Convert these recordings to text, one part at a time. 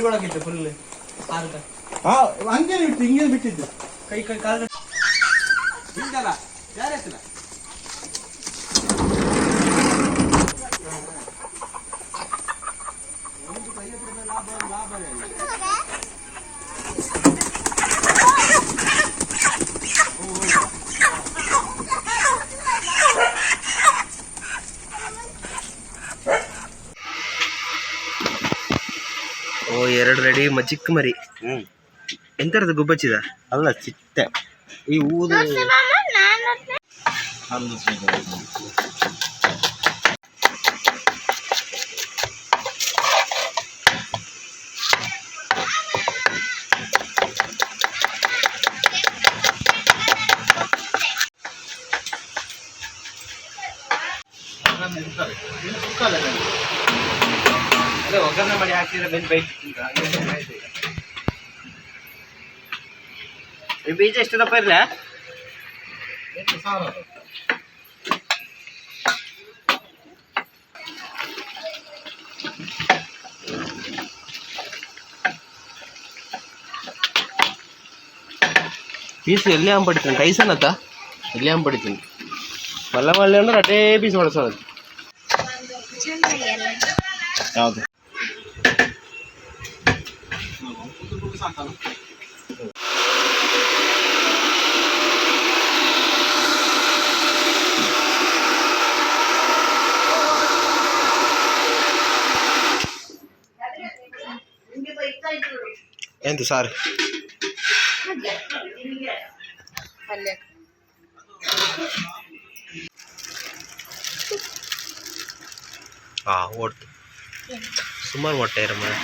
ಒಳಗೆ ಬಿಟ್ಟು ಫುಲ್. ಹಂಗೇನೆ ಬಿಟ್ಟು, ಹಿಂಗೇನೆ ಬಿಟ್ಟಿದ್ದು. ಕೈ ಕೈ ಕಾಲು. ಓ, ಎರಡು ರೆಡಿ ಚಿಕ್ಕ ಮರಿ. ಎಂತರದ್ದು ಗುಬ್ಬಚ್ಚಿದ? ಅಲ್ಲ, ಚಿಟ್ಟೆ ಈ ಊದು. ಅದೇ ಒಗ್ಗರಣೆ ಮಾಡಿ ಹಾಕಿದ್ರೆ ಬೆಂದು ಬೈಕ್. ಈ ಬೀಜ ಎಷ್ಟು ದಪ್ಪ ಇರಲ್ಲ? ಪೀಸ್ ಎಲ್ಲಿ ಅಂಬಡಿತೀನಿ ಟೈಸನ್ ಅತ್ತ ಎಲ್ಲಿ ಅಂಬಡಿತೀನಿ ಮಲ್ಲ ಮಲ್ಲೆ ಅಂದ್ರೆ ಅದೇ ಪೀಸ್ ಬಳಸೋದು. ಯಾವುದು? ಎಂತ ಸಾರು? ಹಾ, ಓಡ್ತು. ಸುಮಾರು ಮೊಟ್ಟೆ ಇರ ಮನೆ.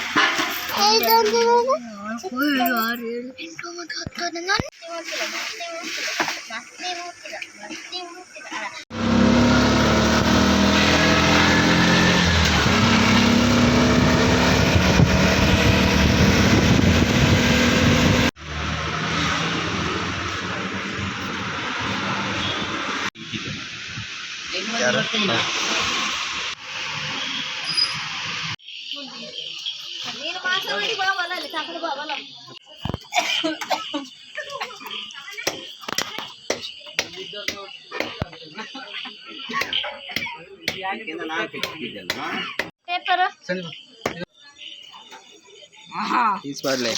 ಪೇಪರ್. ಪೀಸ್ ಮಾಡಲೆ.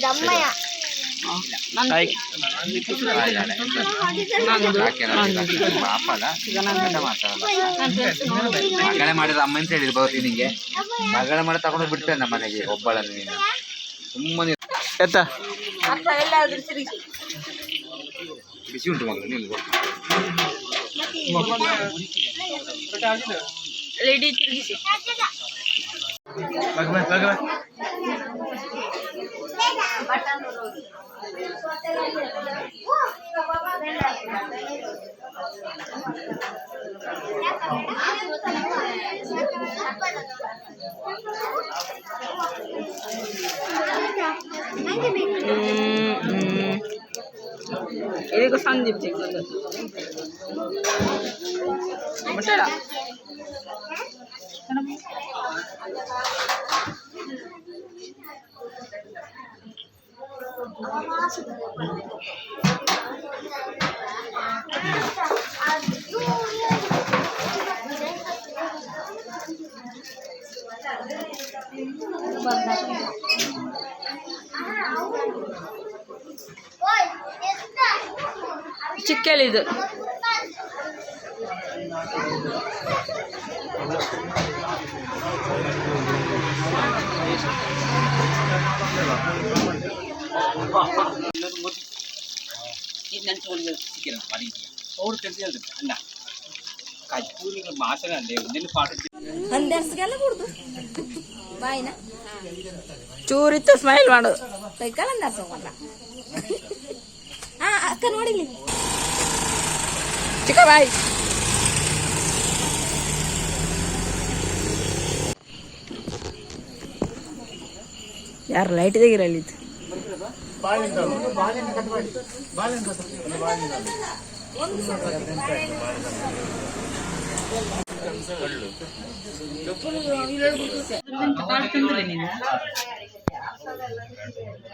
ಅಮ್ಮಯ್ಯ. ಮಗಳೇ ಮಾಡಿದ ಅಮ್ಮ ಅಂತ ಹೇಳಿರ್ಬೋದು ನಿಂಗೆ. ಮಗಳೇ ಮಾಡಿ ತಗೊಂಡು ಬಿಡ್ತೇನೆ ನಮ್ಮ ಮನೆಗೆ ಒಬ್ಬಳನ್ನು ನೀನು ಸುಮ್ಮನೆ. ಎತ್ತ. ಬಿಸಿ ಉಂಟು ಮಗಳು, ನಿಲ್ಲು. ಇದಕ್ಕೆ ಸಂದೀಪ್ ಸಿಗ್ತದೆ. ಮುಟ್ಟಡ. ಚಿಕ್ಕಲಿದು. ಚೂರಿತ್ತು ಸ್ಮೈಲ್ ಮಾಡು. ಅಕ್ಕ ನೋಡಿಲಿ. ಚಿಕ್ಕ ಬಾಯ್. ಯಾರು ಲೈಟ್ ತೆಗಿರಲಿ.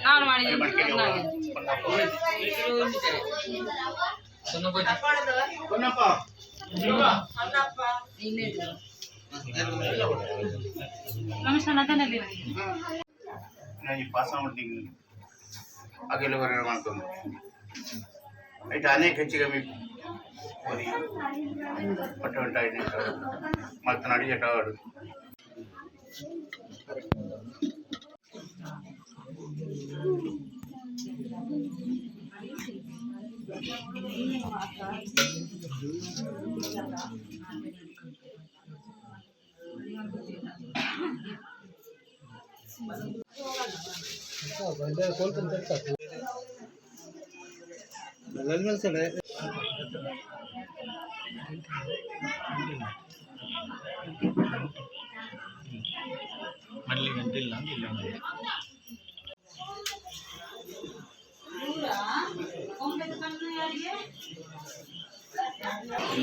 ನಾನು ಮಾಡಿದ್ದೇನೆ. ಅಗೆಲು ಹೊರಗೆ ಮಾಡ್ಕೊಂಡು ಐಟ್ ಅನೇಕ ಹೆಚ್ಚಿಗೆ ಪೊರಿ ಪಟ್ಟ ಉಂಟ ಮತ್ತೆ ನಡಿಗೆ ಆಡು.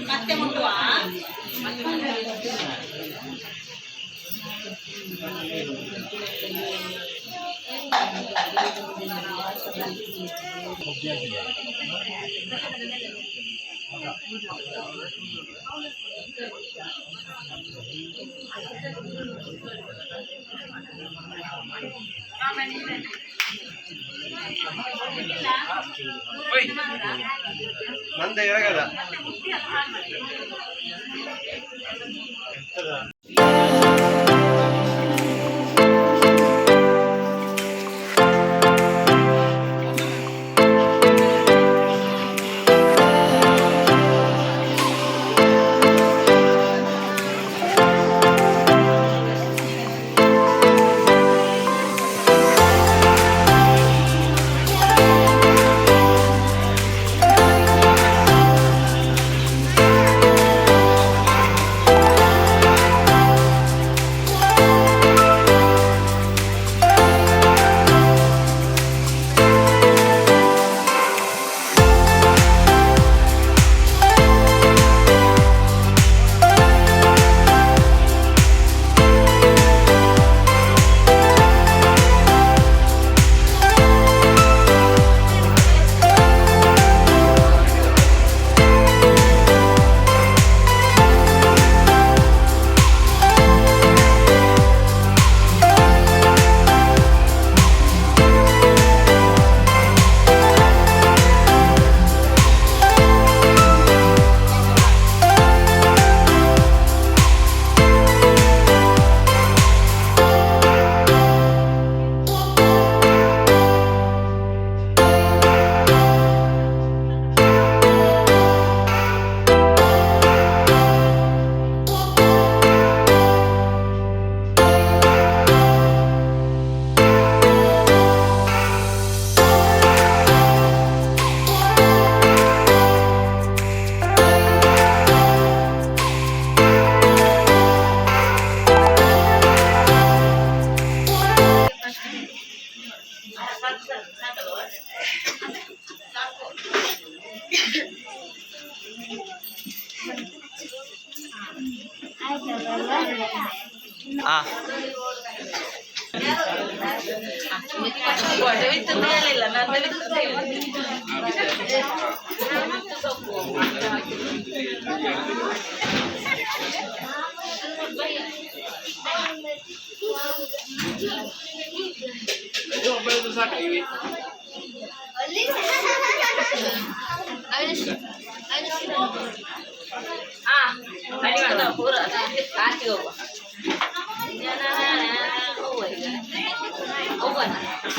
ಮತ್ತೆ ಮುಟ್ಟುವ. ಮಂದೆ ಇರಗದ.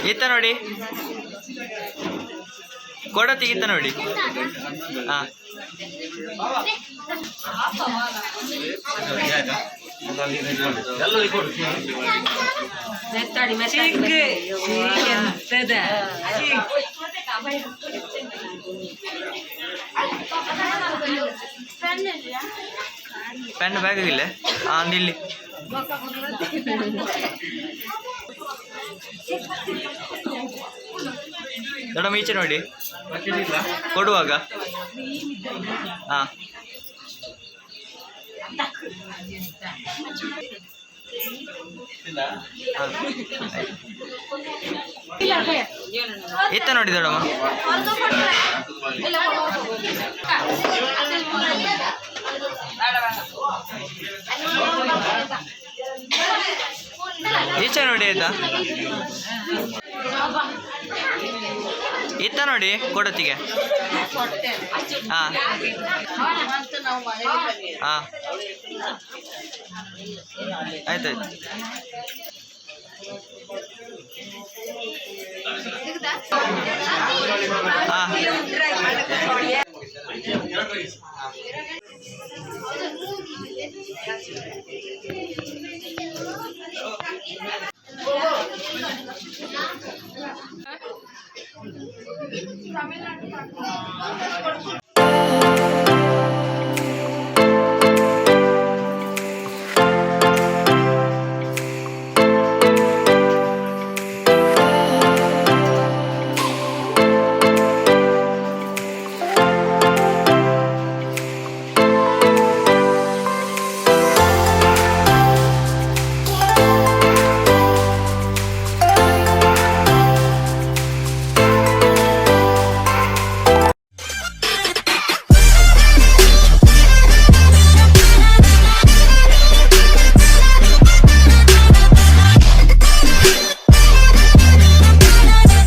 ಈತ ನೋಡಿ, ಕೊಡತಿ ಈತ ನೋಡಿ. ಹಾ. ಪೆನ್ ಬ್ಯಾಗ್ ಇಲ್ಲ. ಹಾ, ನಿಲ್ಲಿ. ದೊಡ್ಡ ಮೀಚೆ ನೋಡಿ ಕೊಡುವಾಗ. ಹಾ, ಇತ್ತ ನೋಡಿ ದೊಡ್ಡಮ್ಮ. ಈಚೆ ನೋಡಿ ಆಯ್ತಾ? ಇತ್ತ ನೋಡಿ ಕೊಡತ್ತಿಗೆ. ಹಾ ಹಾ, ಆಯ್ತಾಯ್ತು. ಹಾ.